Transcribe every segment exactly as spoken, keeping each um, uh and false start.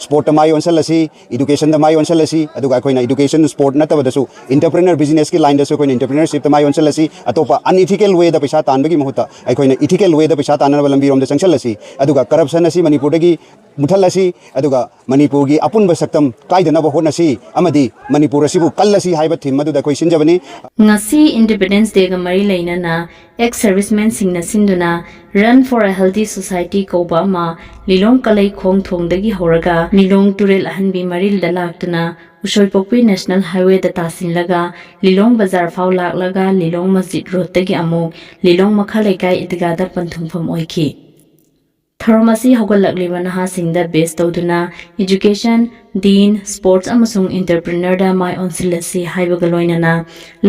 ꯁ꯭ꯄꯣꯔꯠꯇ ꯃꯥꯏ ꯑꯣꯟꯁꯤꯜꯂꯁꯤ, ꯏꯗꯨꯀꯦꯁꯟꯗ ꯃꯥꯏ ꯑꯣꯟꯁꯤꯜꯂꯁꯤ, ꯑꯗꯨꯒ ꯑꯩꯈꯣꯏꯅ education, sport ꯅꯠꯇꯕꯗꯁꯨ entrepreneur businessꯀꯤ lineꯗꯁꯨ ꯑꯩꯈꯣꯏꯅ entrepreneurshipꯇ ꯃꯥꯏ ꯑꯣꯟꯁꯤꯜꯂꯁꯤ꯫ ꯑꯇꯣꯞꯄ unethical wayꯗ ꯄꯩꯁꯥ ꯇꯥꯟꯕꯒꯤ ꯃꯍꯨꯠꯇ ꯑꯩꯈꯣꯏꯅ ethical wayꯗ ꯄꯩꯁꯥ ꯇꯥꯟꯅꯅꯕ ꯂꯝꯕꯤꯔꯣꯝꯗ ꯆꯪꯁꯤꯜꯂꯁꯤ꯫ ꯑꯗꯨꯒ corruption ꯑꯁꯤ ꯃꯅꯤꯄꯨꯔꯗꯒꯤ ꯃꯨꯊꯠꯂꯁꯤ, ꯑꯗꯨꯒ ꯃꯅꯤꯄꯨꯔꯒꯤ ꯑꯄꯨꯟꯕ ꯁꯛꯇꯝ ꯀꯥꯏꯗꯅꯕ ꯍꯣꯠꯅꯁꯤ, ꯑꯃꯗꯤ ꯃꯅꯤꯄꯨꯔ ꯑꯁꯤꯕꯨ ꯀꯜꯂꯁꯤ ꯍꯥꯏꯕ theme ꯑꯗꯨꯗ ꯑꯩꯈꯣꯏ ꯁꯤꯟꯖꯕꯅꯤ꯫ ꯉꯁꯤ Independence Dayꯒ ꯃꯔꯤ ꯂꯩꯅꯅ ex servicemenꯁꯤꯡꯅ ꯁꯤꯟꯗꯨꯅ Run for a Healthy Society ꯀꯧꯕ ꯑꯃ ꯂꯤꯂꯣꯡ ꯀꯂꯩꯈꯣꯡ ꯊꯣꯡꯗꯒꯤ ꯍꯧꯔꯒ ꯂꯤꯂꯣꯡ ꯇꯨꯔꯦꯜ ꯑꯍꯟꯕꯤ ꯃꯔꯤꯜꯗ ꯂꯥꯛꯇꯨꯅ ꯎꯁꯣꯏꯄꯣꯛꯄꯤ National Highwayꯗ ꯇꯥꯁꯤꯜꯂꯒ ꯂꯤꯂꯣꯡ ꯕꯖꯥꯔ ꯐꯥꯎ ꯂꯥꯛꯂꯒ ꯂꯤꯂꯣꯡ ꯃꯁꯖꯤꯗ ꯔꯣꯗꯇꯒꯤ ꯑꯃꯨꯛ ꯂꯤꯂꯣꯡ ꯃꯈꯥ ꯂꯩꯀꯥꯏ ꯏꯗꯤꯒꯥꯗ ꯄꯟꯊꯨꯡꯐꯝ ꯑꯣꯏꯈꯤ꯫ ꯊꯧꯔꯝ ꯑꯁꯤ ꯍꯧꯒꯠꯂꯛꯂꯤꯕ ꯅꯍꯥꯁꯤꯡꯗ base ꯇꯧꯗꯨꯅ education, deen, sports ꯑꯃꯁꯨꯡ entrepreneurꯗ ꯃꯥꯏ ꯑꯣꯟꯁꯤꯜꯂꯁꯤ ꯍꯥꯏꯕꯒ ꯂꯣꯏꯅꯅ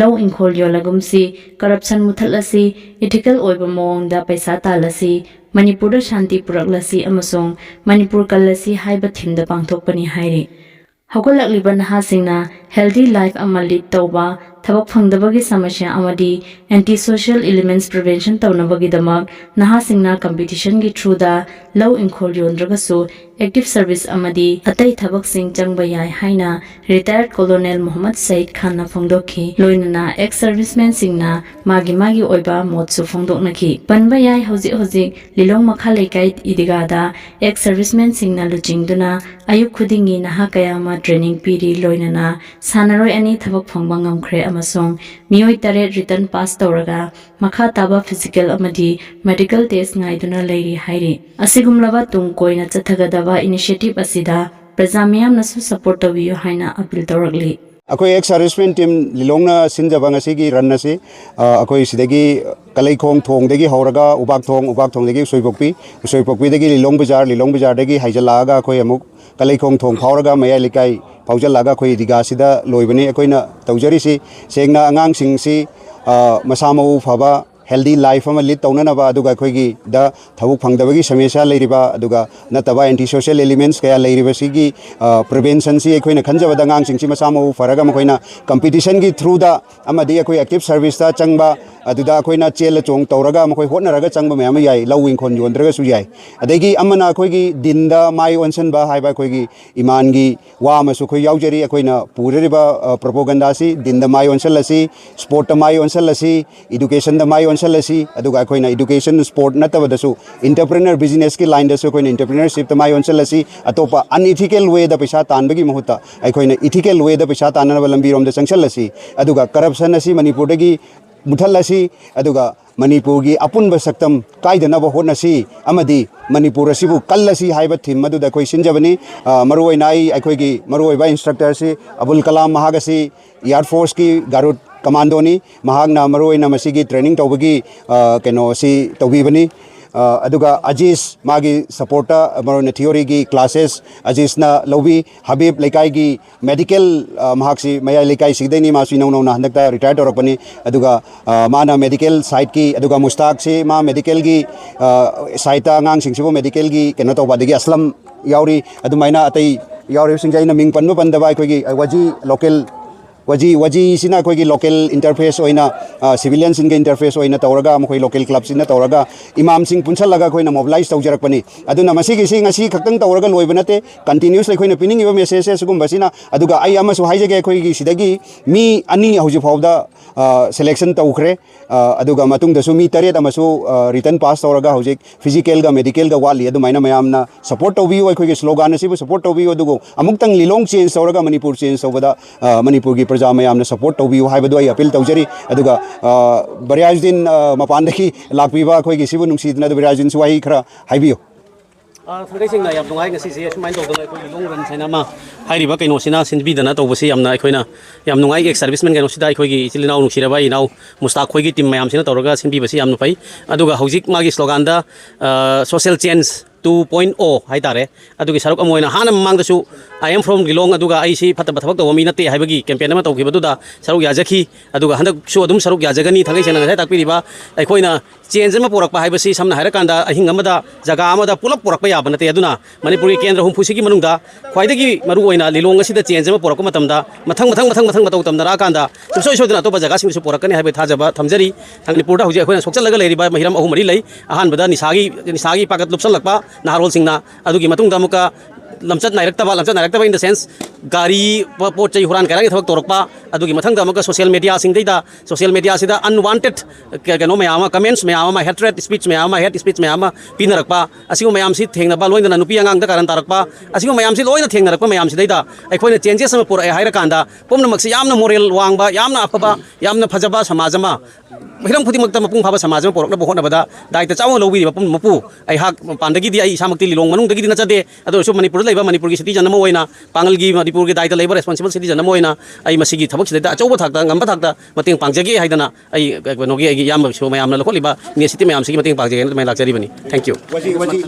ꯂꯧ ꯏꯪꯈꯣꯜ ꯌꯣꯜꯂꯒꯨꯝꯁꯤ, corruption ꯃꯨꯊꯠꯂꯁꯤ, ethical ꯑꯣꯏꯕ ꯃꯑꯣꯡꯗ ꯄꯩꯁꯥ ꯇꯥꯜꯂꯁꯤ, ꯃꯅꯤꯄꯨꯔꯗ ꯁꯥꯟꯇꯤ ꯄꯨꯔꯛꯂꯁꯤ ꯑꯃꯁꯨꯡ ꯃꯅꯤꯄꯨꯔ ꯀꯜꯂꯁꯤ ꯍꯥꯏꯕ themeꯗ ꯄꯥꯡꯊꯣꯛꯄꯅꯤ ꯍꯥꯏꯔꯤ꯫ ꯍꯧꯒꯠꯂꯛꯂꯤꯕ ꯅꯍꯥꯁꯤꯡꯅ healthy life ꯑꯃ lead ꯇꯧꯕ, ꯊꯕꯛ ꯐꯪꯗꯕꯒꯤ ꯁꯃꯁ꯭ꯌꯥ ꯑꯃꯗꯤ anti social elements prevention ꯇꯧꯅꯕꯒꯤꯗꯃꯛ ꯅꯍꯥꯁꯤꯡꯅ competitionꯒꯤ throughꯗ ꯂꯧ ꯏꯪꯈꯣꯜ ꯌꯣꯟꯗ꯭ꯔꯒꯁꯨ active service ꯑꯃꯗꯤ ꯑꯇꯩ ꯊꯕꯛꯁꯤꯡ ꯆꯪꯕ ꯌꯥꯏ ꯍꯥꯏꯅ retired Colonel ꯃꯨꯍꯝꯃꯗ ꯁꯌꯤꯗ ꯈꯥꯟꯅ ꯐꯣꯡꯗꯣꯛꯈꯤ꯫ ꯂꯣꯏꯅꯅ ex servicemenꯁꯤꯡꯅ ꯃꯥꯒꯤ ꯃꯥꯒꯤ ꯑꯣꯏꯕ ꯃꯣꯠꯁꯨ ꯐꯣꯡꯗꯣꯛꯅꯈꯤ꯫ ꯄꯟꯕ ꯌꯥꯏ, ꯍꯧꯖꯤꯛ ꯍꯧꯖꯤꯛ ꯂꯤꯂꯣꯡ ꯃꯈꯥ ꯂꯩꯀꯥꯏ ꯏꯗꯤꯒꯥꯗ ex servicemenꯁꯤꯡꯅ ꯂꯨꯆꯤꯡꯗꯨꯅ ꯑꯌꯨꯛ ꯈꯨꯗꯤꯡꯒꯤ ꯅꯍꯥ ꯀꯌꯥ ꯑꯃ training ꯄꯤꯔꯤ꯫ ꯂꯣꯏꯅꯅ ꯁꯥꯟꯅꯔꯣꯏ ꯑꯅꯤ ꯊꯕꯛ ꯐꯪꯕ ꯉꯝꯈ꯭ꯔꯦ ꯑꯃꯁꯨꯡ ꯃꯤꯑꯣꯏ ꯇꯔꯦꯠ written pass ꯇꯧꯔꯒ ꯃꯈꯥ ꯇꯥꯕ physical ꯑꯃꯗꯤ medical test ꯉꯥꯏꯗꯨꯅ ꯂꯩꯔꯤ ꯍꯥꯏꯔꯤ꯫ ꯑꯁꯤꯒꯨꯝꯂꯕ ꯇꯨꯡ ꯀꯣꯏꯅ ꯆꯠꯊꯒꯗꯕ initiative ꯑꯁꯤꯗ ꯄ꯭ꯔꯖꯥ ꯃꯤꯌꯥꯝꯅꯁꯨ support ꯇꯧꯕꯤꯌꯨ ꯍꯥꯏꯅ appeal ꯇꯧꯔꯛꯂꯤ꯫ ꯑꯩꯈꯣꯏ ex servicemen team ꯂꯤꯂꯣꯡꯅ ꯁꯤꯟꯖꯕ ꯉꯁꯤꯒꯤ run ꯑꯁꯤ, ꯑ, ꯑꯩꯈꯣꯏ ꯁꯤꯗꯒꯤ ꯀꯂꯩꯈꯣꯡ ꯊꯣꯡꯗꯒꯤ ꯍꯧꯔꯒ ꯎꯕꯥꯛ ꯊꯣꯡ, ꯎꯕꯥꯛ ꯊꯣꯡꯗꯒꯤ ꯎꯁꯣꯏꯄꯣꯛꯄꯤ, ꯎꯁꯣꯏꯄꯣꯛꯄꯤꯗꯒꯤ ꯂꯤꯂꯣꯡ ꯕꯖꯥꯔ, ꯂꯤꯂꯣꯡ ꯕꯖꯥꯔꯗꯒꯤ ꯍꯥꯏꯖꯤꯜꯂꯛꯑꯒ ꯑꯩꯈꯣꯏ ꯑꯃꯨꯛ ꯀꯂꯩꯈꯣꯡ ꯊꯣꯡ ꯐꯥꯎꯔꯒ ꯃꯌꯥꯏ ꯂꯩꯀꯥꯏ ꯐꯥꯎꯖꯜꯂꯛꯑꯒ ꯑꯩꯈꯣꯏ ꯏꯗꯤꯒꯥꯁꯤꯗ ꯂꯣꯏꯕꯅꯤ꯫ ꯑꯩꯈꯣꯏꯅ ꯇꯧꯖꯔꯤꯁꯤ ꯁꯦꯡꯅ ꯑꯉꯥꯡꯁꯤꯡꯁꯤ, ꯑ, ꯃꯁꯥ ꯃꯎ ꯐꯕ, healthy life ꯑꯃ lead ꯇꯧꯅꯅꯕ, ꯑꯗꯨꯒ ꯑꯩꯈꯣꯏꯒꯤꯗ ꯊꯕꯛ ꯐꯪꯗꯕꯒꯤ ꯁꯃꯁ꯭ꯌꯥ ꯂꯩꯔꯤꯕ, ꯑꯗꯨꯒ ꯅꯠꯇꯕ anti social elements ꯀꯌꯥ ꯂꯩꯔꯤꯕꯁꯤꯒꯤ, ꯑ, preventionꯁꯤ ꯑꯩꯈꯣꯏꯅ ꯈꯟꯖꯕꯗ ꯑꯉꯥꯡꯁꯤꯡꯁꯤ ꯃꯁꯥ ꯃꯎ ꯐꯔꯒ ꯃꯈꯣꯏꯅ competitionꯒꯤ throughꯗ ꯑꯃꯗꯤ ꯑꯩꯈꯣꯏ active serviceꯇ ꯆꯪꯕ, ꯑꯗꯨꯗ ꯑꯩꯈꯣꯏꯅ ꯆꯦꯜꯂ ꯆꯣꯡ ꯇꯧꯔꯒ ꯃꯈꯣꯏ ꯍꯣꯠꯅꯔꯒ ꯆꯪꯕ ꯃꯌꯥꯝ ꯑꯃ ꯌꯥꯏ, ꯂꯧ ꯏꯪꯈꯣꯜ ꯌꯣꯟꯗ꯭ꯔꯒꯁꯨ ꯌꯥꯏ꯫ ꯑꯗꯒꯤ ꯑꯃꯅ ꯑꯩꯈꯣꯏꯒꯤ ꯗꯤꯟꯗ ꯃꯥꯏ ꯑꯣꯟꯁꯤꯟꯕ ꯍꯥꯏꯕ ꯑꯩꯈꯣꯏꯒꯤ ꯏꯃꯥꯟꯒꯤ ꯋꯥ ꯑꯃꯁꯨ ꯑꯩꯈꯣꯏ ꯌꯥꯎꯖꯔꯤ꯫ ꯑꯩꯈꯣꯏꯅ ꯄꯨꯔꯤꯕ, ꯑ, propagandaꯁꯤ ꯗꯤꯟꯗ ꯃꯥꯏ ꯑꯣꯟꯁꯤꯜꯂꯁꯤ, sportꯇ ꯃꯥꯏ ꯑꯣꯟꯁꯤꯜꯂꯁꯤ, educationꯗ ꯃꯥꯏ ꯑꯣꯟꯁꯤꯜꯂꯁꯤ, ꯑꯗꯨꯒ ꯑꯩꯈꯣꯏꯅ education, sport ꯅꯠꯇꯕꯗꯁꯨ entrepreneur businessꯀꯤ lineꯗꯁꯨ ꯑꯩꯈꯣꯏꯅ entrepreneurshipꯇ ꯃꯥꯏ ꯑꯣꯟꯁꯤꯜꯂꯁꯤ꯫ ꯑꯇꯣꯞꯄ unethical wayꯗ ꯄꯩꯁꯥ ꯇꯥꯟꯕꯒꯤ ꯃꯍꯨꯠꯇ ꯑꯩꯈꯣꯏꯅ ethical wayꯗ ꯄꯩꯁꯥ ꯇꯥꯟꯅꯅꯕ ꯂꯝꯕꯤꯔꯣꯝꯗ ꯆꯪꯁꯤꯜꯂꯁꯤ꯫ ꯑꯗꯨꯒ corruption ꯑꯁꯤ ꯃꯅꯤꯄꯨꯔꯗꯒꯤ ꯃꯨꯊꯠꯂꯁꯤ꯫ ꯑꯗꯨꯒ ꯃꯅꯤꯄꯨꯔꯒꯤ ꯑꯄꯨꯟꯕ ꯁꯛꯇꯝ ꯀꯥꯏꯗꯅꯕ ꯍꯣꯠꯅꯁꯤ ꯑꯃꯗꯤ ꯃꯅꯤꯄꯨꯔ ꯑꯁꯤꯕꯨ ꯀꯜꯂꯁꯤ ꯍꯥꯏꯕ theme ꯑꯗꯨꯗ ꯑꯩꯈꯣꯏ ꯁꯤꯟꯖꯕꯅꯤ꯫ ꯑ, ꯃꯔꯨꯑꯣꯏꯅ ꯑꯩ, ꯑꯩꯈꯣꯏꯒꯤ ꯃꯔꯨꯑꯣꯏꯕ instructorꯁꯤ ꯑꯕꯨꯜ ꯀꯂꯥꯝ, ꯃꯍꯥꯛ ꯑꯁꯤ Air Forceꯀꯤ ꯒꯥꯔꯨꯗ commandoꯅꯤ꯫ ꯃꯍꯥꯛꯅ ꯃꯔꯨꯑꯣꯏꯅ ꯃꯁꯤꯒꯤ training ꯇꯧꯕꯒꯤ, ꯑ, ꯀꯩꯅꯣꯁꯤ ꯇꯧꯕꯤꯕꯅꯤ꯫ ꯑ, ꯑꯗꯨꯒ ꯑꯖꯤꯁ, ꯃꯥꯒꯤ supportꯇ ꯃꯔꯨꯑꯣꯏꯅ theoryꯒꯤ classes ꯑꯖꯤꯁꯅ ꯂꯧꯕꯤ꯫ ꯍꯕꯤꯕ, ꯂꯩꯀꯥꯏꯒꯤ medical, ꯑ, ꯃꯍꯥꯛꯁꯤ ꯃꯌꯥꯏ ꯂꯩꯀꯥꯏꯁꯤꯗꯩꯅꯤ, ꯃꯥꯁꯨ ꯏꯅꯧ ꯅꯧꯅ ꯍꯟꯗꯛꯇ retire ꯇꯧꯔꯛꯄꯅꯤ꯫ ꯑꯗꯨꯒ, ꯑ, ꯃꯥꯅ medicalꯒꯤ, ꯑꯗꯨꯒ ꯃꯨꯁꯇꯥꯛꯁꯤ ꯃꯥ medicalꯒꯤ, ꯑ, sideꯇ ꯑꯉꯥꯡꯁꯤꯡꯁꯤꯕꯨ medicalꯒꯤ ꯀꯩꯅꯣ ꯇꯧꯕ, ꯑꯗꯒꯤ ꯑꯁꯂꯝ ꯌꯥꯎꯔꯤ, ꯑꯗꯨꯃꯥꯏꯅ ꯑꯇꯩ ꯌꯥꯎꯔꯤꯕꯁꯤꯡꯁꯦ ꯑꯩꯅ ꯃꯤꯡ ꯄꯟꯕ ꯄꯟꯗꯕ ꯑꯩꯈꯣꯏꯒꯤ ꯋꯥꯖꯤ local, ꯋꯥꯖꯤ, ꯋꯥꯖꯤꯁꯤꯅ ꯑꯩꯈꯣꯏꯒꯤ local interface ꯑꯣꯏꯅ, ꯑ, civilianꯁꯤꯡꯒ interface ꯑꯣꯏꯅ ꯇꯧꯔꯒ, ꯃꯈꯣꯏ local clubꯁꯤꯡꯅ ꯇꯧꯔꯒ ꯏꯃꯥꯝꯁꯤꯡ ꯄꯨꯟꯁꯜꯂꯒ ꯑꯩꯈꯣꯏꯅ mobilize ꯇꯧꯖꯔꯛꯄꯅꯤ꯫ ꯑꯗꯨꯅ ꯃꯁꯤꯒꯤꯁꯤ ꯉꯁꯤ ꯈꯛꯇꯪ ꯇꯧꯔꯒ ꯂꯣꯏꯕ ꯅꯠꯇꯦ, continuously ꯑꯩꯈꯣꯏꯅ ꯄꯤꯅꯤꯡꯉꯤꯕ messageꯁꯦ ꯁꯤꯒꯨꯝꯕꯁꯤꯅ꯫ ꯑꯗꯨꯒ ꯑꯩ ꯑꯃꯁꯨ ꯍꯥꯏꯖꯒꯦ, ꯑꯩꯈꯣꯏꯒꯤ ꯁꯤꯗꯒꯤ ꯃꯤ ꯑꯅꯤ ꯍꯧꯖꯤꯛ ꯐꯥꯎꯗ, ꯑ, selection ꯇꯧꯈ꯭ꯔꯦ꯫ ꯑ, ꯑꯗꯨꯒ ꯃꯇꯨꯡꯗꯁꯨ ꯃꯤ ꯇꯔꯦꯠ ꯑꯃꯁꯨ, ꯑ, written pass ꯇꯧꯔꯒ ꯍꯧꯖꯤꯛ physicalꯒ medicalꯒ ꯋꯥꯠꯂꯤ꯫ ꯑꯗꯨꯃꯥꯏꯅ ꯃꯌꯥꯝꯅ support ꯇꯧꯕꯤꯌꯨ, ꯑꯩꯈꯣꯏꯒꯤ slogan ꯑꯁꯤꯕꯨ support ꯇꯧꯕꯤꯌꯨ꯫ ꯑꯗꯨꯕꯨ ꯑꯃꯨꯛꯇꯪ ꯂꯤꯂꯣꯡ change ꯇꯧꯔꯒ ꯃꯅꯤꯄꯨꯔ change ꯇꯧꯕꯗ, ꯑ, ꯃꯅꯤꯄꯨꯔꯒꯤ ꯄ꯭ꯔꯖꯥ ꯃꯌꯥꯝꯅ support ꯇꯧꯕꯤꯌꯨ ꯍꯥꯏꯕꯗꯨ ꯑꯩ appeal ꯇꯧꯖꯔꯤ꯫ ꯑꯗꯨꯒ, ꯑ, ꯕꯔꯤꯌꯥꯖꯨꯗꯤꯟ, ꯑ, ꯃꯄꯥꯟꯗꯒꯤ ꯂꯥꯛꯄꯤꯕ ꯑꯩꯈꯣꯏꯒꯤ ꯁꯤꯕꯨ ꯅꯨꯡꯁꯤꯗꯅ, ꯑꯗꯨ ꯕꯔꯤꯌꯥꯖꯨꯗꯤꯟꯁꯨ ꯋꯥꯍꯩ ꯈꯔ ꯍꯥꯏꯕꯤꯌꯨ꯫ ꯑ, ꯊꯥꯡꯒꯩ ꯁꯦꯡꯅ ꯌꯥꯝ ꯅꯨꯡꯉꯥꯏ ꯉꯁꯤꯁꯦ ꯁꯨꯃꯥꯏꯅ ꯇꯧꯗꯅ ꯑꯩꯈꯣꯏꯒꯤ ꯂꯣꯡ ꯔꯟ ꯍꯥꯏꯅ ꯑꯃ ꯍꯥꯏꯔꯤꯕ ꯀꯩꯅꯣꯁꯤꯅ ꯁꯤꯟꯕꯤꯗꯅ ꯇꯧꯕꯁꯤ ꯌꯥꯝꯅ ꯑꯩꯈꯣꯏꯅ ꯌꯥꯝ ꯅꯨꯡꯉꯥꯏ꯫ Ex serviceman ꯀꯩꯅꯣꯁꯤꯗ ꯑꯩꯈꯣꯏꯒꯤ ꯏꯆꯤꯜ ꯏꯅꯥꯎ ꯅꯨꯡꯁꯤꯔꯕ ꯏꯅꯥꯎ ꯃꯨꯁꯇꯥꯛ ꯈꯣꯏꯒꯤ team ꯃꯌꯥꯝꯁꯤꯅ ꯇꯧꯔꯒ ꯁꯤꯟꯕꯤꯕꯁꯤ ꯌꯥꯝꯅ ꯐꯩ꯫ ꯑꯗꯨꯒ ꯍꯧꯖꯤꯛ ꯃꯥꯒꯤ sloganꯗ, ꯑ, social change ꯇꯨ ꯄꯣꯏꯟ ꯑꯣ ꯍꯥꯏꯇꯥꯔꯦ, ꯑꯗꯨꯒꯤ ꯁꯔꯨꯛ ꯑꯃ ꯑꯣꯏꯅ ꯍꯥꯟꯅ ꯃꯃꯥꯡꯗꯁꯨ "I am from Lilong" ꯑꯗꯨꯒ "ꯑꯩꯁꯤ ꯐꯠꯇꯕ ꯊꯕꯛ ꯇꯧꯕ ꯃꯤ ꯅꯠꯇꯦ" ꯍꯥꯏꯕꯒꯤ ꯀꯦꯝꯄꯦꯟ ꯑꯃ ꯇꯧꯈꯤꯕꯗꯨꯗ ꯁꯔꯨꯛ ꯌꯥꯖꯈꯤ꯫ ꯑꯗꯨꯒ ꯍꯟꯗꯛꯁꯨ ꯑꯗꯨꯝ ꯁꯔꯨꯛ ꯌꯥꯖꯒꯅꯤ꯫ ꯊꯥꯡꯒꯩ ꯁꯦꯡꯅ ꯉꯁꯥꯏ ꯇꯥꯛꯄꯤꯔꯤꯕ, ꯑꯩꯈꯣꯏꯅ ꯆꯦꯟꯖ ꯑꯃ ꯄꯨꯔꯛꯄ ꯍꯥꯏꯕꯁꯤ ꯁꯝꯅ ꯍꯥꯏꯔꯀꯥꯟꯗ ꯑꯍꯤꯡ ꯑꯃꯗ ꯖꯒꯥ ꯑꯃꯗ ꯄꯨꯂꯞ ꯄꯨꯔꯛꯄ ꯌꯥꯕ ꯅꯠꯇꯦ꯫ ꯑꯗꯨꯅ ꯃꯅꯤꯄꯨꯔꯒꯤ ꯀꯦꯟꯗ꯭ꯔ ꯍꯨꯝꯐꯨꯁꯤꯒꯤ ꯃꯅꯨꯡꯗ ꯈ꯭ꯋꯥꯏꯗꯒꯤ ꯃꯔꯨ ꯑꯣꯏꯅ ꯂꯤꯂꯣꯡ ꯑꯁꯤꯗ ꯆꯦꯟꯖ ꯑꯃ ꯄꯨꯔꯛꯄ ꯃꯇꯝꯗ ꯃꯊꯪ ꯃꯊꯪ ꯃꯊꯪ ꯃꯊꯪ ꯃꯇꯧ ꯇꯝꯅꯔꯛꯑꯀꯥꯟꯗ ꯁꯨꯡꯁꯣꯏ ꯁꯣꯏꯗꯅ ꯑꯇꯣꯞꯄ ꯖꯒꯥꯁꯤꯡꯗꯁꯨ ꯄꯨꯔꯛꯀꯅꯤ ꯍꯥꯏꯕꯒꯤ ꯊꯥꯖꯕ ꯊꯝꯖꯔꯤ꯫ ꯃꯅꯤꯄꯨꯔꯗ ꯍꯧꯖꯤꯛ ꯑꯩꯈꯣꯏꯅ ꯁꯣꯛꯆꯜꯂꯒ ꯂꯩꯔꯤꯕ ꯍꯤꯔꯝ ꯑꯍꯨꯝ ꯃꯔꯤ ꯂꯩ꯫ ꯑꯍꯥꯟꯕꯗ ꯅꯤꯁꯥꯒꯤ, ꯅꯤꯁꯥꯒꯤ ꯄꯥꯀꯠ ꯂꯨꯞꯁꯜꯂꯛꯄ ꯅꯍꯥꯔꯣꯜꯁꯤꯡꯅ, ꯑꯗꯨꯒꯤ ꯃꯇꯨꯡꯗ ꯑꯃꯨꯛꯀ ꯂꯝꯆꯠ ꯅꯥꯏꯔꯛꯇꯕ, ꯂꯝꯆꯠ ꯅꯥꯏꯔꯛꯇꯕ in the sense ꯒꯥꯔꯤ, ꯄꯣ-, ꯄꯣꯠ ꯆꯩ ꯍꯨꯔꯥꯟ ꯀꯥꯏꯔꯥꯟꯒꯤ ꯊꯕꯛ ꯇꯧꯔꯛꯄ, ꯑꯗꯨꯒꯤ ꯃꯊꯪꯗ ꯑꯃꯨꯛꯀ ꯁꯣꯁꯤꯌꯦꯜ ꯃꯦꯗꯤꯌꯥꯁꯤꯡꯗꯩꯗ, ꯁꯣꯁꯤꯌꯦꯜ ꯃꯦꯗꯤꯌꯥꯁꯤꯗ unwanted ꯀ-, ꯀꯩꯅꯣ ꯃꯌꯥꯝ ꯑꯃ, ꯀꯃꯦꯟꯁ ꯃꯌꯥꯝ ꯑꯃ, ꯍꯦꯇ꯭ꯔꯦꯠ ꯁ꯭ꯄꯤꯆ ꯃꯌꯥꯝ ꯑꯃ, ꯍꯦꯠ ꯁ꯭ꯄꯤꯆ ꯃꯌꯥꯝ ꯑꯃ ꯄꯤꯅꯔꯛꯄ, ꯑꯁꯤꯒꯨꯝꯕ ꯃꯌꯥꯝꯁꯤ ꯊꯦꯡꯅꯕ, ꯂꯣꯏꯅꯅ ꯅꯨꯄꯤ ꯑꯉꯥꯡꯗ ꯀꯥꯔꯟ ꯇꯥꯔꯛꯄ, ꯑꯁꯤꯒꯨꯝꯕ ꯃꯌꯥꯝꯁꯤ ꯂꯣꯏꯅ ꯊꯦꯡꯅꯔꯛꯄ ꯃꯌꯥꯝꯁꯤꯗꯩꯗ ꯑꯩꯈꯣꯏꯅ ꯆꯦꯟꯖꯦꯁ ꯑꯃ ꯄꯨꯔꯛꯑꯦ ꯍꯥꯏꯔꯀꯥꯟꯗ, ꯄꯨꯝꯅꯃꯛꯁꯤ ꯌꯥꯝꯅ ꯃꯣꯔꯦꯜ ꯋꯥꯡꯕ, ꯌꯥꯝꯅ ꯑꯐꯕ, ꯌꯥꯝꯅ ꯐꯖꯕ ꯁꯃꯥꯖ ꯑꯃ, ꯍꯤꯔꯝ ꯈꯨꯗꯤꯡꯃꯛꯇ ꯃꯄꯨꯡ ꯐꯥꯕ ꯁꯃꯥꯖ ꯑꯃ ꯄꯨꯔꯛꯅꯕ ꯍꯣꯠꯅꯕꯗ ꯗꯥꯏꯇ ꯆꯥꯎꯅ ꯂꯧꯕꯤꯔꯤꯕ ꯄꯨꯝꯅꯃꯛꯄꯨ ꯑꯩꯍꯥꯛ ꯃꯄꯥꯟꯗꯒꯤꯗꯤ, ꯑꯩ ꯏꯁꯥꯃꯛꯇꯤ ꯂꯤꯂꯣꯡ ꯃꯅꯨꯡꯗꯒꯤꯗꯤ ꯅꯠꯆꯗꯦ, ꯑꯗꯨ ꯑꯣꯏꯔꯁꯨ ꯃꯅꯤꯄꯨꯔꯗ ꯂꯩꯕ ꯃꯅꯤꯄꯨꯔꯒꯤ ꯁꯤꯇꯤꯖꯟ ꯑꯃ ꯑꯣꯏꯅ, ꯄꯥꯡꯒꯜꯒꯤ ꯃꯅꯤꯄꯨꯔꯒꯤ ꯗꯥꯏꯇ ꯂꯩꯕ ꯔꯦꯁꯄꯣꯟꯁꯤꯕꯜ ꯁꯤꯇꯤꯖꯟ ꯑꯃ ꯑꯣꯏꯅ ꯑꯩ ꯃꯁꯤꯒꯤ ꯊꯕꯛꯁꯤꯗꯩꯗ ꯑꯆꯧꯕ ꯊꯥꯛꯇ, ꯉꯝꯕ ꯊꯥꯛꯇ ꯃꯇꯦꯡ ꯄꯥꯡꯖꯒꯦ ꯍꯥꯏꯗꯅ ꯑꯩ ꯀꯩꯅꯣꯒꯤ, ꯑꯩꯒꯤ ꯏꯌꯥꯝꯕꯁꯨ, ꯃꯌꯥꯝꯅ ꯂꯧꯈꯠꯂꯤꯕ ꯏꯅꯤꯁꯤꯌꯦꯇꯤꯚ ꯃꯌꯥꯝꯁꯤꯒꯤ ꯃꯇꯦꯡ ꯄꯥꯡꯖꯒꯦꯅ ꯑꯗꯨꯃꯥꯏꯅ ꯂꯥꯛꯆꯔꯤꯕꯅꯤ꯫ Thank you꯫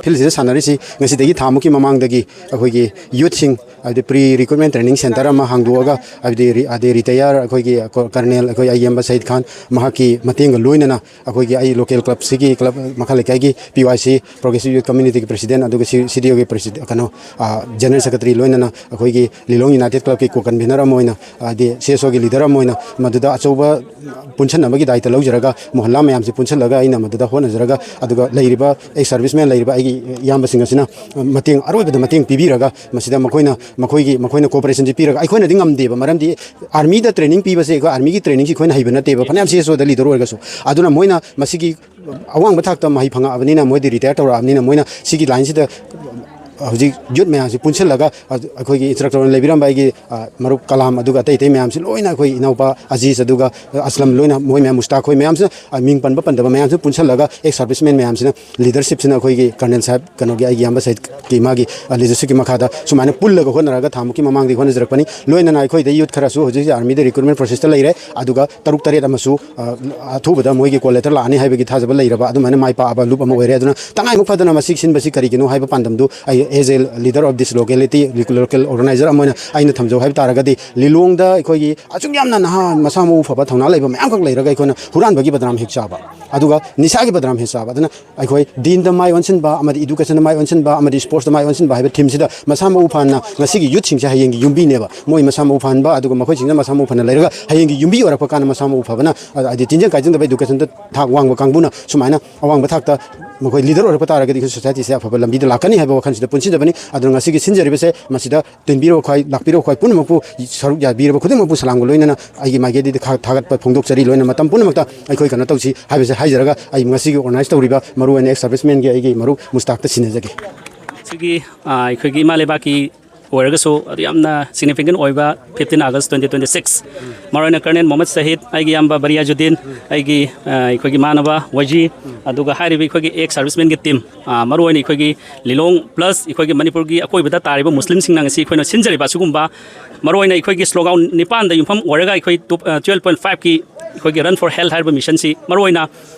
ꯐꯤꯜꯁꯤꯗ ꯁꯥꯟꯅꯔꯤꯁꯤ ꯉꯁꯤꯗꯒꯤ ꯊꯥ ꯃꯨꯛꯀꯤ ꯃꯃꯥꯡꯗꯒꯤ ꯑꯩꯈꯣꯏꯒꯤ ꯌꯨꯠꯁꯤꯡ, ꯍꯥꯏꯕꯗꯤ ꯄ꯭ꯔꯤ ꯔꯤꯀ꯭ꯔꯨꯠꯃꯦꯟ ꯇ꯭ꯔꯦꯅꯤꯡ ꯁꯦꯟꯇꯔ ꯑꯃ ꯍꯥꯡꯗꯣꯛꯑꯒ, ꯍꯥꯏꯕꯗꯤ ꯔꯤ-, ꯑꯗꯩ ꯔꯤꯇꯥꯌꯔ ꯑꯩꯈꯣꯏꯒꯤ ꯀꯣ-, ꯀꯔꯅꯦꯜ ꯑꯩꯈꯣꯏ ꯑꯌꯦꯝꯕ ꯁꯍꯤꯗ ꯈꯥꯟ, ꯃꯍꯥꯛꯀꯤ ꯃꯇꯦꯡꯒ ꯂꯣꯏꯅꯅ ꯑꯩꯈꯣꯏꯒꯤ ꯑꯩ ꯂꯣꯀꯦꯜ ꯀ꯭ꯂꯕꯁꯤꯒꯤ, ꯀ꯭ꯂꯕ ꯃꯈꯥ ꯂꯩꯀꯥꯏꯒꯤ ꯄꯤ ꯋꯥꯏ ꯁꯤ, ꯄ꯭ꯔꯣꯒ꯭ꯔꯦꯁꯤꯚ ꯌꯨꯠ ꯀꯝꯃ꯭ꯌꯨꯅꯤꯇꯤꯒꯤ ꯄ꯭ꯔꯦꯁꯤꯗꯦꯟ, ꯑꯗꯨꯒ ꯁꯤ-, ꯁꯤ ꯗꯤ ꯑꯣꯒꯤ ꯄ꯭ꯔꯦꯁꯤꯗꯦꯟ, ꯀꯩꯅꯣ, ꯑ, ꯖꯦꯅꯔꯦꯜ ꯁꯦꯀ꯭ꯔꯦꯇꯔꯤ, ꯂꯣꯏꯅꯅ ꯑꯩꯈꯣꯏꯒꯤ ꯂꯤꯂꯣꯡ ꯌꯨꯅꯥꯏꯇꯦꯗ ꯀ꯭ꯂꯕꯀꯤ ꯀꯣ ꯀꯟꯚꯤꯅꯔ ꯑꯃ ꯑꯣꯏꯅ, ꯍꯥꯏꯗꯤ ꯁꯤ ꯑꯦꯁ ꯑꯣꯒꯤ ꯂꯤꯗꯔ ꯑꯃ ꯑꯣꯏꯅ ꯃꯗꯨꯗ ꯑꯆꯧꯕ ꯄꯨꯟꯁꯟꯅꯕꯒꯤ ꯗꯥꯏꯇ ꯂꯧꯖꯔꯒ, ꯃꯣꯍꯜꯂꯥ ꯃꯌꯥꯝꯁꯤ ꯄꯨꯟꯁꯜꯂꯒ ꯑꯩꯅ ꯃꯗꯨꯗ ꯍꯣꯠꯅꯖꯔꯒ, ꯑꯗꯨꯒ ꯂꯩꯔꯤꯕ ꯑꯩ ꯁꯔꯚꯤꯁꯃꯦꯟ ꯂꯩꯔꯤꯕ ꯑꯩꯒꯤ ꯏꯌꯥꯝꯕꯁꯤꯡ ꯑꯁꯤꯅ ꯃꯇꯦꯡ, ꯑꯔꯣꯏꯕꯗ ꯃꯇꯦꯡ ꯄꯤꯕꯤꯔꯒ, ꯃꯁꯤꯗ ꯃꯈꯣꯏꯅ, ꯃꯈꯣꯏꯒꯤ, ꯃꯈꯣꯏꯅ ꯀꯣꯑꯣꯄꯔꯦꯁꯟꯁꯤ ꯄꯤꯔꯒ, ꯑꯩꯈꯣꯏꯅꯗꯤ ꯉꯝꯗꯦꯕ, ꯃꯔꯝꯗꯤ ꯑꯥꯔꯃꯤꯗ ꯇ꯭ꯔꯦꯅꯤꯡ ꯄꯤꯕꯁꯦ, ꯑꯩꯈꯣꯏ ꯑꯥꯔꯃꯤꯒꯤ ꯇ꯭ꯔꯦꯅꯤꯡꯁꯤ ꯑꯩꯈꯣꯏꯅ ꯍꯩꯕ ꯅꯠꯇꯦꯕ, ꯐꯅꯌꯥꯝ ꯁꯤ ꯑꯦꯁ ꯑꯣꯗ ꯂꯤꯗꯔ ꯑꯣꯏꯔꯒꯁꯨ꯫ ꯑꯗꯨꯅ ꯃꯣꯏꯅ ꯃꯁꯤꯒꯤ ꯑꯋꯥꯡꯕ ꯊꯥꯛꯇ ꯃꯍꯩ ꯐꯪꯉꯛꯑꯕꯅꯤꯅ, ꯃꯣꯏꯗꯤ ꯔꯤꯇꯥꯌꯔ ꯇꯧꯔꯛꯑꯕꯅꯤꯅ, ꯃꯣꯏꯅ ꯁꯤꯒꯤ ꯂꯥꯏꯟꯁꯤꯗ ꯍꯧꯖꯤꯛ ꯌꯨꯠ ꯃꯌꯥꯝꯁꯤ ꯄꯨꯟꯁꯤꯜꯂꯒ, ꯑ, ꯑꯩꯈꯣꯏꯒꯤ ꯏꯟꯁꯇ꯭ꯔꯛꯇꯔ ꯑꯣꯏꯅ ꯂꯩꯕꯤꯔꯝꯕ ꯑꯩꯒꯤ, ꯑ, ꯃꯔꯨꯞ ꯀꯂꯥꯝ, ꯑꯗꯨꯒ ꯑꯇꯩ ꯑꯇꯩ ꯃꯌꯥꯝꯁꯤ ꯂꯣꯏꯅ, ꯑꯩꯈꯣꯏ ꯏꯅꯥꯎꯄꯥ ꯑꯖꯤꯖ, ꯑꯗꯨꯒ, ꯑ, ꯑꯁꯂꯝ, ꯂꯣꯏꯅ ꯃꯣꯏ ꯃꯌꯥꯝ, ꯃꯨꯁꯇꯥꯛ, ꯑꯩꯈꯣꯏ ꯃꯌꯥꯝꯁꯤꯅ, ꯑ, ꯃꯤꯡ ꯄꯟꯕ ꯄꯟꯗꯕ ꯃꯌꯥꯝꯁꯤꯅ ꯄꯨꯟꯁꯤꯜꯂꯒ, ꯑꯦꯛꯁ ꯁꯥꯔꯚꯤꯁꯃꯦꯟ ꯃꯌꯥꯝꯁꯤꯅ, ꯂꯤꯗꯔꯁꯤꯞꯁꯤꯅ ꯑꯩꯈꯣꯏꯒꯤ ꯀꯔꯅꯦꯜ ꯁꯥꯍꯦꯕ, ꯀꯩꯅꯣꯒꯤ, ꯑꯩꯒꯤ ꯏꯌꯥꯝꯕ ꯁꯍꯤꯗꯀꯤ ꯃꯥꯒꯤ, ꯑ, ꯂꯤꯗꯔꯁꯤꯞꯀꯤ ꯃꯈꯥꯗ ꯁꯨꯃꯥꯏꯅ ꯄꯨꯜꯂꯒ ꯍꯣꯠꯅꯔꯒ ꯊꯥꯃꯨꯛꯀꯤ ꯃꯃꯥꯡꯗꯒꯤ ꯍꯣꯠꯅꯖꯔꯛꯄꯅꯤ꯫ ꯂꯣꯏꯅꯅ ꯑꯩꯈꯣꯏꯗ ꯌꯨꯠ ꯈꯔꯁꯨ ꯍꯧꯖꯤꯛ ꯍꯧꯖꯤꯛ ꯑꯥꯔꯃꯤꯗ ꯔꯤꯀ꯭ꯔꯨꯠꯃꯦꯟ ꯄ꯭ꯔꯣꯁꯦꯁꯇ ꯂꯩꯔꯦ, ꯑꯗꯨꯒ ꯇꯔꯨꯛ ꯇꯔꯦꯠ ꯑꯃꯁꯨ, ꯑ, ꯑꯊꯨꯕꯗ ꯃꯣꯏꯒꯤ ꯀꯣꯜ ꯂꯦꯇꯔ ꯂꯥꯛꯑꯅꯤ ꯍꯥꯏꯕꯒꯤ ꯊꯥꯖꯕ ꯂꯩꯔꯕ ꯑꯗꯨꯃꯥꯏꯅ ꯃꯥꯏ ꯄꯥꯛꯑꯕ ꯂꯨꯞ ꯑꯃ ꯑꯣꯏꯔꯦ꯫ ꯑꯗꯨꯅ ꯇꯉꯥꯏꯃꯨꯛ ꯐꯗꯅ ꯃꯁꯤ ꯁꯤꯟꯕꯁꯤ ꯀꯔꯤꯒꯤꯅꯣ ꯍꯥꯏꯕ ꯄꯥꯟꯗꯝꯗꯨ ꯑꯩ, as a leader of this locality, local organizer ꯑꯃ ꯑꯣꯏꯅ ꯑꯩꯅ ꯊꯝꯖꯧ ꯍꯥꯏꯕ ꯇꯥꯔꯒꯗꯤ, ꯂꯤꯂꯣꯡꯗ ꯑꯩꯈꯣꯏꯒꯤ ꯑꯁꯨꯛ ꯌꯥꯝꯅ ꯅꯍꯥ, ꯃꯁꯥ ꯃꯎ ꯐꯕ, ꯊꯧꯅꯥ ꯂꯩꯕ ꯃꯌꯥꯝꯈꯛ ꯂꯩꯔꯒ ꯑꯩꯈꯣꯏꯅ ꯍꯨꯔꯥꯟꯕꯒꯤ ꯕꯗꯅꯥꯝ ꯍꯦꯛ ꯆꯥꯕ, ꯑꯗꯨꯒ ꯅꯤꯁꯥꯒꯤ ꯕꯗꯅꯥꯝ ꯍꯦꯛ ꯆꯥꯕ꯫ ꯑꯗꯨꯅ ꯑꯩꯈꯣꯏ ꯗꯤꯟꯗ ꯃꯥꯏ ꯑꯣꯟꯁꯤꯟꯕ, ꯑꯃꯗꯤ ꯏꯗꯨꯀꯦꯁꯟꯗ ꯃꯥꯏ ꯑꯣꯟꯁꯤꯟꯕ, ꯑꯃꯗꯤ ꯁ꯭ꯄꯣꯔꯠꯁꯇ ꯃꯥꯏ ꯑꯣꯟꯁꯤꯟꯕ ꯍꯥꯏꯕ ꯊꯤꯝꯁꯤꯗ ꯃꯁꯥ ꯃꯎ ꯐꯅ ꯉꯁꯤꯒꯤ ꯌꯨꯠꯁꯤꯡꯁꯦ ꯍꯌꯦꯡꯒꯤ ꯌꯨꯝꯕꯤꯅꯦꯕ꯫ ꯃꯣꯏ ꯃꯁꯥ ꯃꯎ ꯐꯍꯟꯕ, ꯑꯗꯨꯒ ꯃꯈꯣꯏꯁꯤꯡꯁꯤꯅ ꯃꯁꯥ ꯃꯎ ꯐꯅ ꯂꯩꯔꯒ ꯍꯌꯦꯡꯒꯤ ꯌꯨꯝꯕꯤ ꯑꯣꯏꯔꯛꯄ ꯀꯥꯟꯗ ꯃꯁꯥ ꯃꯎ ꯐꯕꯅ, ꯑ, ꯍꯥꯏꯗꯤ ꯇꯤꯟꯖꯪ ꯀꯥꯏꯖꯪꯗꯕ ꯏꯗꯨꯀꯦꯁꯟꯗ ꯊꯥꯛ ꯋꯥꯡꯕ ꯀꯥꯡꯕꯨꯅ ꯁꯨꯃꯥꯏꯅ ꯑꯋꯥꯡꯕ ꯊꯥꯛꯇ ꯃꯈꯣꯏ ꯂꯤꯗꯔ ꯑꯣꯏꯔꯛꯄ ꯇꯥꯔꯒꯗꯤ ꯑꯩꯈꯣꯏ ꯁꯣꯁꯥꯏꯇꯤꯁꯦ ꯑꯐꯕ ꯂꯝꯕꯤꯗ ꯂꯥꯛꯀꯅꯤ ꯍꯥꯏꯕ ꯋꯥꯈꯜꯁꯤꯗ ꯄꯨꯟꯁꯤꯟꯖꯕꯅꯤ꯫ ꯑꯗꯨꯅ ꯉꯁꯤꯒꯤ ꯁꯤꯟꯖꯔꯤꯕꯁꯦ ꯃꯁꯤꯗ ꯇꯤꯟꯕꯤꯔꯕ ꯈ꯭ꯋꯥꯏ, ꯂꯥꯛꯄꯤꯔꯕ ꯈ꯭ꯋꯥꯏ ꯄꯨꯝꯅꯃꯛꯄꯨ, ꯁꯔꯨꯛ ꯌꯥꯕꯤꯔꯕ ꯈꯨꯗꯤꯡꯃꯛꯄꯨ ꯁꯂꯥꯝꯒ ꯂꯣꯏꯅꯅ ꯑꯩꯒꯤ ꯃꯥꯏꯀꯩꯗꯒꯤ ꯈꯥ-, ꯊꯥꯒꯠꯄ ꯐꯣꯡꯗꯣꯛꯆꯔꯤ꯫ ꯂꯣꯏꯅ ꯃꯇꯝ ꯄꯨꯝꯅꯃꯛꯇ ꯑꯩꯈꯣꯏ ꯀꯩꯅꯣ ꯇꯧꯁꯤ ꯍꯥꯏꯕꯁꯦ ꯍꯥꯏꯖꯔꯒ, ꯑꯩ ꯉꯁꯤꯒꯤ ꯑꯣꯔꯒꯅꯥꯏꯖ ꯇꯧꯔꯤꯕ ꯃꯔꯨꯑꯣꯏꯅ ꯑꯦꯛꯁ ꯁꯥꯔꯚꯤꯁꯃꯦꯟꯒꯤ ꯑꯩꯒꯤ ꯃꯔꯨꯞ ꯃꯨꯁꯇꯥꯛꯇ ꯁꯤꯟꯅꯖꯒꯦ꯫ ꯁꯤꯒꯤ, ꯑ, ꯑꯩꯈꯣꯏꯒꯤ ꯏꯃꯥ ꯂꯩꯕꯥꯛꯀꯤ ꯑꯣꯏꯔꯒꯁꯨ ꯑꯗꯨ ꯌꯥꯝꯅ significant ꯑꯣꯏꯕ fifteen August twenty twenty-six, ꯃꯔꯨꯑꯣꯏꯅ ꯀꯔꯅꯦꯜ ꯃꯣꯍꯃꯗ ꯁꯍꯤꯗ, ꯑꯩꯒꯤ ꯏꯌꯥꯝꯕ ꯕꯔꯤꯌꯥꯖꯨꯗꯤꯟ, ꯑꯩꯒꯤ, ꯑ, ꯑꯩꯈꯣꯏꯒꯤ ꯏꯃꯥꯟꯅꯕ ꯋꯥꯏꯖꯤ, ꯑꯗꯨꯒ ꯍꯥꯏꯔꯤꯕ ꯑꯩꯈꯣꯏꯒꯤ ꯑꯦꯛꯁ ꯁꯥꯔꯚꯤꯁꯃꯦꯟꯒꯤ ꯇꯤꯝ, ꯑ, ꯃꯔꯨꯑꯣꯏꯅ ꯑꯩꯈꯣꯏꯒꯤ ꯂꯤꯂꯣꯡ plus ꯑꯩꯈꯣꯏꯒꯤ ꯃꯅꯤꯄꯨꯔꯒꯤ ꯑꯀꯣꯏꯕꯗ ꯇꯥꯔꯤꯕ ꯃꯨꯁꯂꯤꯝꯁꯤꯡꯅ ꯉꯁꯤ ꯑꯩꯈꯣꯏꯅ ꯁꯤꯟꯖꯔꯤꯕ ꯑꯁꯤꯒꯨꯝꯕ ꯃꯔꯨꯑꯣꯏꯅ ꯑꯩꯈꯣꯏꯒꯤ ꯁ꯭ꯂꯣꯒꯥꯟ ꯅꯤꯄꯥꯟꯗ ꯌꯨꯝꯐꯝ ꯑꯣꯏꯔꯒ ꯑꯩꯈꯣꯏ ꯇꯨ-, ꯑ, twelve point five ꯀꯤ ꯑꯩꯈꯣꯏꯒꯤ Run for Health ꯍꯥꯏꯔꯤꯕ ꯃꯤꯁꯟꯁꯤ ꯃꯔꯨꯑꯣꯏꯅ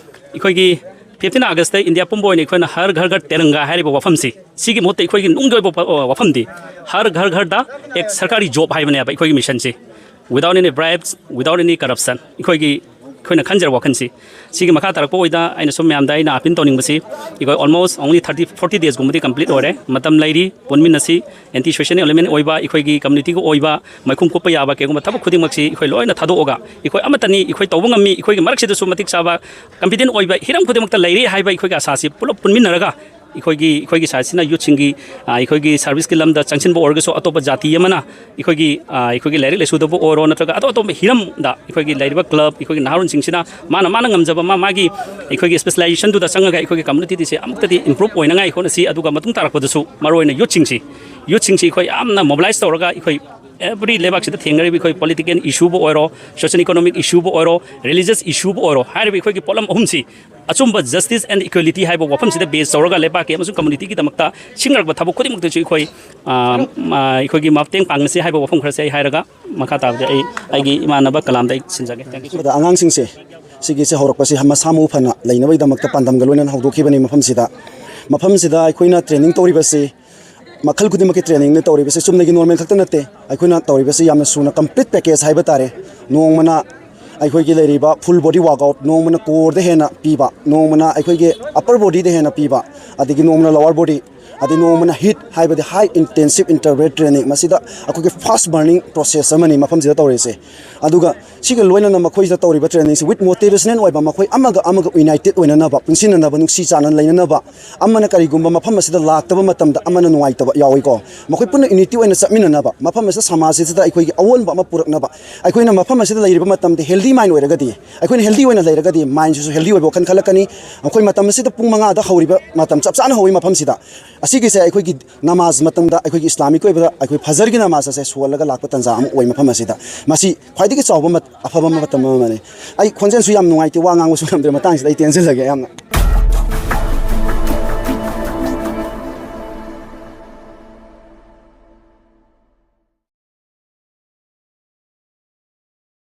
ꯑꯩꯈꯣꯏꯒꯤ fifteen August ꯇ ꯏꯟꯗꯤꯌꯥ ꯄꯨꯝꯕ ꯑꯣꯏꯅ ꯑꯩꯈꯣꯏꯅ ꯍꯔ ꯘꯔ ꯘꯔ ꯇꯤꯔꯪꯒꯥ ꯍꯥꯏꯔꯤꯕ ꯋꯥꯐꯝꯁꯤ, ꯁꯤꯒꯤ ꯃꯍꯨꯠꯇ ꯑꯩꯈꯣꯏꯒꯤ ꯅꯨꯡꯒꯤ ꯑꯣꯏꯕ ꯋꯥ-, ꯋꯥꯐꯝꯗꯤ ꯍꯔ ꯘꯔ ꯘꯔꯗ ꯑꯦꯛ ꯁꯔꯀꯥꯔꯤ ꯖꯣꯕ ꯍꯥꯏꯕꯅꯦꯕ ꯑꯩꯈꯣꯏꯒꯤ ꯃꯤꯁꯟꯁꯤ꯫ Without any bribes, without any corruption, ꯑꯩꯈꯣꯏꯒꯤ, ꯑꯩꯈꯣꯏꯅ ꯈꯟꯖꯔ ꯋꯥꯈꯜꯁꯤ꯫ ꯁꯤꯒꯤ ꯃꯈꯥ ꯇꯥꯔꯛꯄ ꯑꯣꯏꯅ ꯑꯩꯅ ꯁꯨꯝ ꯃꯌꯥꯝꯗ ꯑꯩꯅ appeal ꯇꯧꯅꯤꯡꯕꯁꯤ, ꯑꯩꯈꯣꯏ almost only thirty, forty days ꯀꯨꯝꯕꯗꯤ complete ꯑꯣꯏꯔꯦ, ꯃꯇꯝ ꯂꯩꯔꯤ, ꯄꯨꯟꯃꯤꯟꯅꯁꯤ꯫ Anti social element ꯑꯣꯏꯕ, ꯑꯩꯈꯣꯏꯒꯤ community ꯒꯤ ꯑꯣꯏꯕ ꯃꯥꯏꯈꯨꯝ ꯀꯨꯞꯄ ꯌꯥꯕ ꯀꯩꯒꯨꯝꯕ ꯊꯕꯛ ꯈꯨꯗꯤꯡꯃꯛꯁꯤ ꯑꯩꯈꯣꯏ ꯂꯣꯏꯅ ꯊꯥꯗꯣꯛꯑꯒ, ꯑꯩꯈꯣꯏ ꯑꯃꯠꯇꯅꯤ, ꯑꯩꯈꯣꯏ ꯇꯧꯕ ꯉꯝꯃꯤ, ꯑꯩꯈꯣꯏꯒꯤ ꯃꯔꯛꯁꯤꯗꯁꯨ ꯃꯇꯤꯛ ꯆꯥꯕ competent ꯑꯣꯏꯕ ꯍꯤꯔꯝ ꯈꯨꯗꯤꯡꯃꯛꯇ ꯂꯩꯔꯤ ꯍꯥꯏꯕ ꯑꯩꯈꯣꯏꯒꯤ ꯑꯁꯥꯁꯤ ꯄꯨꯂꯞ ꯄꯨꯟꯃꯤꯟꯅꯔꯒ ꯑꯩꯈꯣꯏꯒꯤ ꯑꯩꯈꯣꯏꯒꯤ ꯁꯥꯏꯠꯁꯤꯅ ꯌꯨꯠꯁꯤꯡꯒꯤ, ꯑ, ꯑꯩꯈꯣꯏꯒꯤ ꯁꯥꯔꯚꯤꯁꯀꯤ ꯂꯝꯗ ꯆꯪꯁꯤꯟꯕ ꯑꯣꯏꯔꯒꯁꯨ, ꯑꯇꯣꯞꯄ ꯖꯥꯇꯤ ꯑꯃꯅ ꯑꯩꯈꯣꯏꯒꯤ, ꯑ, ꯑꯩꯈꯣꯏꯒꯤ ꯂꯥꯏꯔꯤꯛ ꯂꯥꯏꯁꯨꯗꯕꯨ ꯑꯣꯏꯔꯣ, ꯅꯠꯇ꯭ꯔꯒ ꯑꯇꯣꯞ ꯑꯇꯣꯞꯄ ꯍꯤꯔꯝꯗ ꯑꯩꯈꯣꯏꯒꯤ ꯂꯩꯔꯤꯕ ꯀ꯭ꯂꯕ, ꯑꯩꯈꯣꯏꯒꯤ ꯅꯍꯥꯔꯣꯟꯁꯤꯡꯁꯤꯅ ꯃꯥꯅ ꯃꯥꯅ ꯉꯝꯖꯕ ꯃꯥ ꯃꯥꯒꯤ ꯑꯩꯈꯣꯏꯒꯤ ꯁ꯭ꯄꯦꯁꯤꯂꯥꯏꯖꯦꯁꯟꯗꯨꯗ ꯆꯪꯉꯒ ꯑꯩꯈꯣꯏꯒꯤ ꯀꯝꯃꯨꯅꯤꯇꯤꯁꯦ ꯑꯃꯨꯛꯇꯗꯤ ꯏꯝꯄ꯭ꯔꯨꯞ ꯑꯣꯏꯅꯉꯥꯏ ꯍꯣꯠꯅꯁꯤ꯫ ꯑꯗꯨꯒ ꯃꯇꯨꯡ ꯇꯥꯔꯛꯄꯗꯁꯨ ꯃꯔꯨꯑꯣꯏꯅ ꯌꯨꯠꯁꯤꯡꯁꯤ, ꯌꯨꯠꯁꯤꯡꯁꯤ ꯑꯩꯈꯣꯏ ꯌꯥꯝꯅ ꯃꯣꯕꯤꯂꯥꯏꯁ ꯇꯧꯔꯒ ꯑꯩꯈꯣꯏ ꯑꯦꯕ꯭ꯔꯤ ꯂꯩꯕꯥꯛꯁꯤꯗ ꯊꯦꯡꯅꯔꯤꯕ ꯑꯩꯈꯣꯏ ꯄꯣꯂꯤꯇꯤꯀꯦꯜ ꯏꯁꯨꯕꯨ ꯑꯣꯏꯔꯣ, ꯁꯣꯁꯤꯌꯦꯜ ꯏꯀꯣꯅꯣꯃꯤꯛ ꯏꯁꯨꯕꯨ ꯑꯣꯏꯔꯣ, ꯔꯤꯂꯤꯖꯁ ꯏꯁꯨꯕꯨ ꯑꯣꯏꯔꯣ, ꯍꯥꯏꯔꯤꯕ ꯑꯩꯈꯣꯏꯒꯤ ꯄꯣꯠꯂꯝ ꯑꯍꯨꯝꯁꯤ ꯑꯆꯨꯝꯕ ꯖꯁꯇꯤꯁ ꯑꯦꯟ ꯏꯀ꯭ꯋꯦꯂꯤꯇꯤ ꯍꯥꯏꯕ ꯋꯥꯐꯝꯁꯤꯗ ꯕꯦꯖ ꯇꯧꯔꯒ ꯂꯩꯕꯥꯛꯀꯤ ꯑꯃꯁꯨꯡ ꯀꯝꯃꯨꯅꯤꯇꯤꯒꯤꯗꯃꯛꯇ ꯁꯤꯡꯅꯔꯛꯄ ꯊꯕꯛ ꯈꯨꯗꯤꯡꯃꯛꯇꯁꯨ ꯑꯩꯈꯣꯏ, ꯑ, ꯑ, ꯑꯩꯈꯣꯏꯒꯤ ꯃꯇꯦꯡ ꯄꯥꯡꯅꯁꯤ ꯍꯥꯏꯕ ꯋꯥꯐꯝ ꯈꯔꯁꯦ ꯑꯩ ꯍꯥꯏꯔꯒ ꯃꯈꯥ ꯇꯥꯕꯗꯤ ꯑꯩ ꯑꯩꯒꯤ ꯏꯃꯥꯟꯅꯕ ꯀꯂꯥꯝꯗ ꯑꯩ ꯁꯤꯟꯖꯒꯦ꯫ Thank you so much꯫ ꯑꯗ ꯑꯉꯥꯡꯁꯤꯡꯁꯦ ꯁꯤꯒꯤꯁꯦ ꯍꯧꯔꯛꯄꯁꯤ ꯃꯁꯥ ꯃꯎ ꯐꯅ ꯂꯩꯅꯕꯒꯤꯗꯃꯛꯇ ꯄꯥꯟꯗꯝꯒ ꯂꯣꯏꯅꯅ ꯍꯧꯗꯣꯛꯈꯤꯕꯅꯤ꯫ ꯃꯐꯝꯁꯤꯗ, ꯃꯐꯝꯁꯤꯗ ꯑꯩꯈꯣꯏꯅ ꯇ꯭ꯔꯦꯅꯤꯡ ꯇꯧꯔꯤꯕꯁꯤ ꯃꯈꯜ ꯈꯨꯗꯤꯡꯃꯛꯀꯤ ꯇ꯭ꯔꯦꯅꯤꯡꯅ ꯇꯧꯔꯤꯕꯁꯤ ꯆꯨꯝꯅꯒꯤ ꯅꯣꯔꯃꯦꯜ ꯈꯛꯇ ꯅꯠꯇꯦ꯫ ꯑꯩꯈꯣꯏꯅ ꯇꯧꯔꯤꯕꯁꯤ ꯌꯥꯝꯅ ꯁꯨꯅ ꯀꯝꯄ꯭ꯂꯤꯠ ꯄꯦꯀꯦꯖ ꯍꯥꯏꯕ ꯇꯥꯔꯦ꯫ ꯅꯣꯡꯃꯅ ꯑꯩꯈꯣꯏꯒꯤ ꯂꯩꯔꯤꯕ ꯐꯨꯜ ꯕꯣꯗꯤ ꯋꯥꯔꯛꯑꯥꯎꯠ, ꯅꯣꯡꯃꯅ ꯀꯣꯔꯗ ꯍꯦꯟꯅ ꯄꯤꯕ, ꯅꯣꯡꯃꯅ ꯑꯩꯈꯣꯏꯒꯤ ꯑꯞꯄꯔ ꯕꯣꯗꯤꯗ ꯍꯦꯟꯅ ꯄꯤꯕ, ꯑꯗꯒꯤ ꯅꯣꯡꯃꯅ ꯂꯋꯥꯔ ꯕꯣꯗꯤ, ꯑꯗꯩ ꯅꯣꯡꯃꯅ ꯍꯤꯠ ꯍꯥꯏꯕꯗꯤ ꯍꯥꯏ ꯏꯟꯇꯦꯟꯁꯤꯞ ꯏꯟꯇꯔꯚꯦꯜ ꯇ꯭ꯔꯦꯅꯤꯡ꯫ ꯃꯁꯤꯗ ꯑꯩꯈꯣꯏꯒꯤ ꯐꯥꯁ ꯕꯔꯅꯤꯡ ꯄ꯭ꯔꯣꯁꯦꯁ ꯑꯃꯅꯤ ꯃꯐꯝꯁꯤꯗ ꯇꯧꯔꯤꯁꯦ꯫ ꯑꯗꯨꯒ ꯁꯤꯒ ꯂꯣꯏꯅꯅ ꯃꯈꯣꯏꯁꯤꯗ ꯇꯧꯔꯤꯕ ꯇ꯭ꯔꯦꯅꯤꯡꯁꯤ ꯋꯤꯠ ꯃꯣꯇꯤꯚꯦꯁꯅꯦꯜ ꯑꯣꯏꯕ, ꯃꯈꯣꯏ ꯑꯃꯒ ꯑꯃꯒ ꯌꯨꯅꯥꯏꯇꯦꯠ ꯑꯣꯏꯅꯅꯕ, ꯄꯨꯟꯁꯤꯟꯅꯅꯕ, ꯅꯨꯡꯁꯤ ꯆꯥꯟꯅꯅ ꯂꯩꯅꯅꯕ, ꯑꯃꯅ ꯀꯔꯤꯒꯨꯝꯕ ꯃꯐꯝ ꯑꯁꯤꯗ ꯂꯥꯛꯇꯕ ꯃꯇꯝꯗ ꯑꯃꯅ ꯅꯨꯡꯉꯥꯏꯇꯕ ꯌꯥꯎꯏꯀꯣ꯫ ꯃꯈꯣꯏ ꯄꯨꯟꯅ ꯌꯨꯅꯤꯇꯤ ꯑꯣꯏꯅ ꯆꯠꯃꯤꯟꯅꯅꯕ, ꯃꯐꯝ ꯑꯁꯤꯗ ꯁꯃꯥꯖ ꯑꯁꯤꯗ ꯑꯩꯈꯣꯏꯒꯤ ꯑꯑꯣꯟꯕ ꯑꯃ ꯄꯨꯔꯛꯅꯕ, ꯑꯩꯈꯣꯏꯅ ꯃꯐꯝ ꯑꯁꯤꯗ ꯂꯩꯔꯤꯕ ꯃꯇꯝꯗ ꯍꯦꯜꯗꯤ ꯃꯥꯏꯟ ꯑꯣꯏꯔꯒꯗꯤ, ꯑꯩꯈꯣꯏꯅ ꯍꯦꯜꯗꯤ ꯑꯣꯏꯅ ꯂꯩꯔꯒꯗꯤ ꯃꯥꯏꯟꯁꯤꯁꯨ ꯍꯦꯜꯗꯤ ꯑꯣꯏꯕ ꯋꯥꯈꯜ ꯈꯜꯂꯛꯀꯅꯤ꯫ ꯑꯩꯈꯣꯏ ꯃꯇꯝ ꯑꯁꯤꯗ ꯄꯨꯡ ꯃꯉꯥꯗ ꯍꯧꯔꯤꯕ ꯃꯇꯝ ꯆꯞ ꯆꯥꯅ ꯍꯧꯋꯤ ꯃꯐꯝꯁꯤꯗ꯫ ꯑꯁꯤꯒꯤꯁꯦ ꯑꯩꯈꯣꯏꯒꯤ ꯅꯃꯥꯖ ꯃꯇꯝꯗ ꯑꯩꯈꯣꯏꯒꯤ ꯏꯁꯂꯥꯃꯤꯛꯀꯤ ꯑꯣꯏꯕꯗ ꯑꯩꯈꯣꯏ ꯐꯖꯔꯒꯤ ꯅꯃꯥꯖ ꯑꯁꯦ ꯁꯣꯜꯂꯒ ꯂꯥꯛꯄ ꯇꯥꯟꯖꯥ ꯑꯃ ꯑꯣꯏ ꯃꯐꯝ ꯑꯁꯤꯗ꯫ ꯃꯁꯤ ꯈ꯭ꯋꯥꯏꯗꯒꯤ ꯆꯥꯎꯕ ꯃꯠ-, ꯑꯐꯕ ꯃꯇꯝ ꯑꯃꯅꯤ꯫ ꯑꯩ ꯈꯣꯟꯖꯦꯜꯁꯨ ꯌꯥꯝ ꯅꯨꯡꯉꯥꯏꯇꯦ, ꯋꯥ ꯉꯥꯡꯕꯁꯨ ꯉꯝꯗ꯭ꯔꯦ, ꯃꯇꯥꯡꯁꯤꯗ ꯑꯩ ꯇꯦꯟꯁꯤꯜꯂꯒꯦ ꯌꯥꯝꯅ꯫